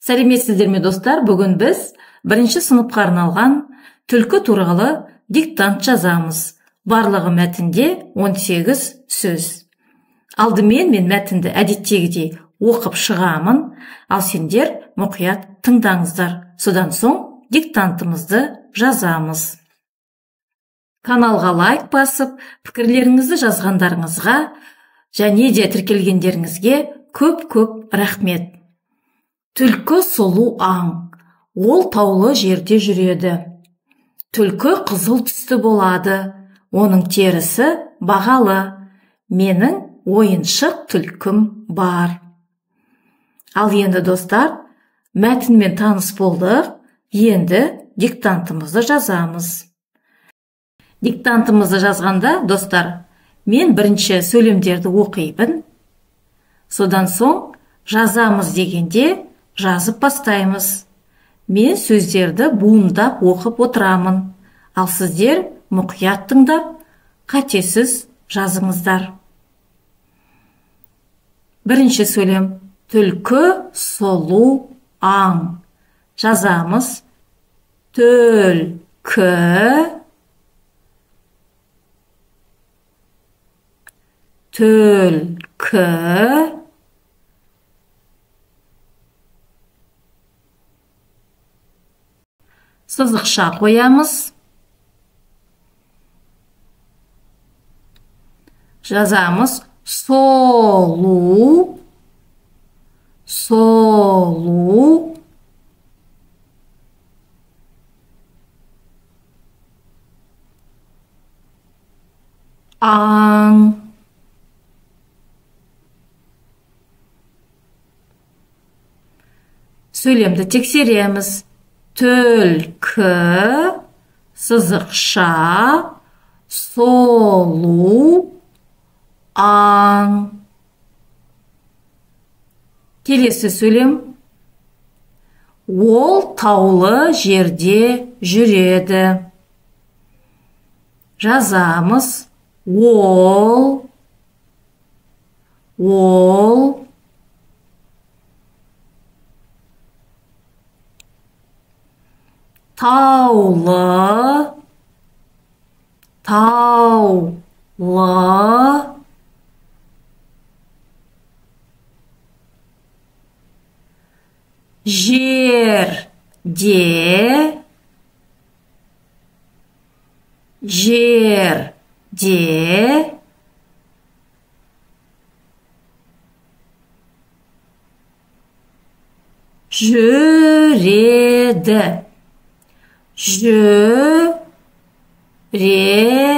Сәлеметсіздер ме, достар? Бүгін біз бірінші сыныпқа арналған түлкі туралы диктант жазамыз. Барлығы мәтінде 18 сөз. Алдымен мен мәтінді әдеттегідей оқып шығамын, ал сендер мұқият тыңдаңыздар. Содан соң диктантымызды жазамыз. Каналға лайк басып, пікірлеріңізді жазғандарыңызға және де тіркелгендеріңізге көп-көп рахмет. Түлкі сұлу аң, ол таулы жерде жүреді. Түлкі қызыл түсті болады, оның терісі бағалы. Менің ойыншық түлкім бар. Ал енді, достар, мәтінмен таныс болдық, енді диктантымызды жазамыз. Диктантымызды жазғанда, достар, мен бірінші сөйлемдерді оқимын. Содан соң жазамыз дегенде жазып бастаймыз. Мен сөздерді буындап оқып отырамын. Ал сіздер мұқият тыңдап, қатесіз жазыңыздар. Бірінші сөйлем. Түлкі сұлу аң. Жазамыз. Түлкі түлкі сызықша қоямыз. Жазамыз. Сұлу сұлу аң. Сөйлемді тексереміз. Түлкі сызықша сұлу аң. Келесі сөйлем. Ол таулы жерде жүреді. Жазамыз. Ол ол таулы таулы жерде жерде жүреді жүреді.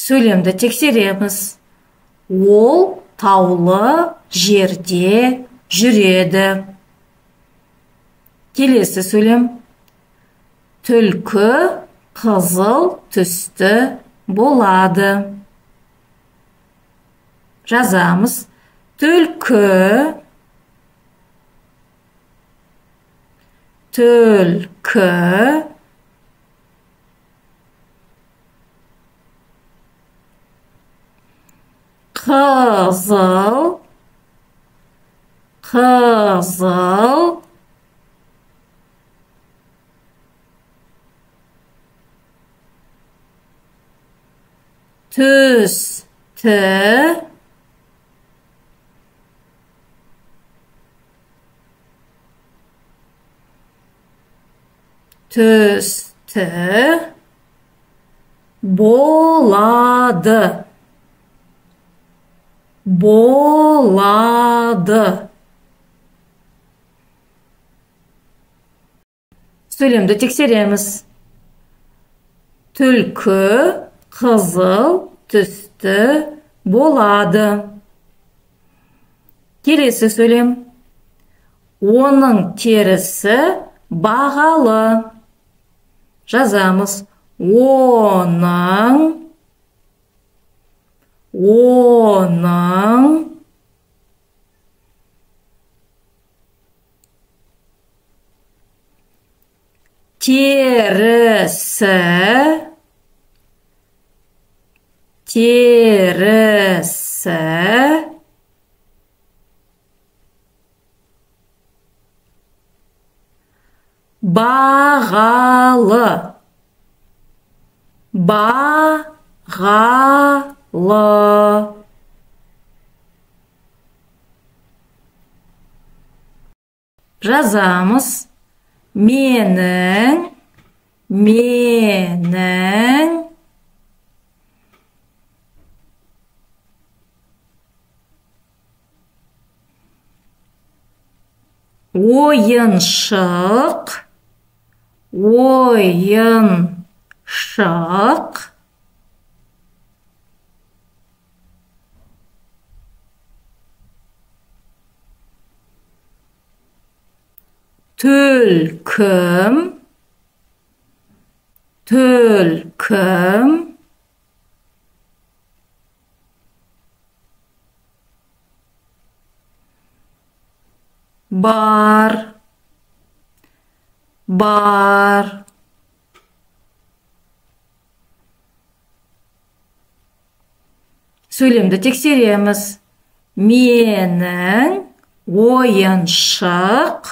Сөйлемді тексереміз. Ол таулы жерде жүреді. Келесі сөйлем. Түлкі қызыл түсті болады. Жазамыз. Түлкі түлкі қызыл қызыл түсті түсті болады болады. Сөйлемді тексереміз. Түлкі қызыл түсті болады. Келесі сөйлем. Оның терісі бағалы. Жазамыз. Оның оның терісі терісі Терісі бағалы. Бағалы. Жазамыз. Менің, менің ойыншық, ойыншық түлкім, түлкім бар, бар. Сөйлемді тексереміз. Менің ойыншық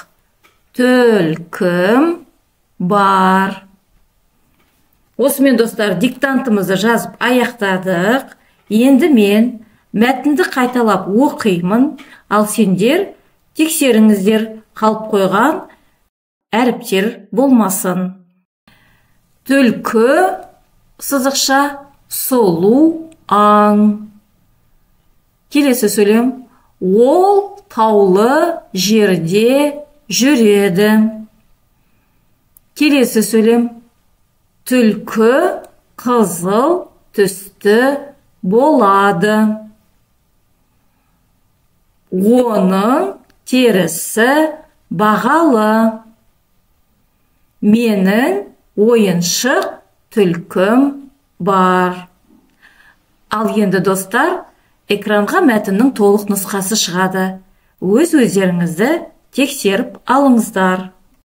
түлкім бар. Осымен, достар, диктантымызды жазып аяқтадық. Енді мен мәтінді қайталап оқимын, ал сендер тексеріңіздер, қалып қойған әріптер болмасын. Түлкі сызықша сұлу аң. Келесі сөйлем. Ол таулы жерде жүреді. Келесі сөйлем. Түлкі қызыл түсті болады. Оның терісі бағалы. Менің ойыншық түлкім бар. Ал енді, достар, экранға мәтіннің толық нұсқасы шығады. Өз өздеріңізді тексеріп алыңыздар.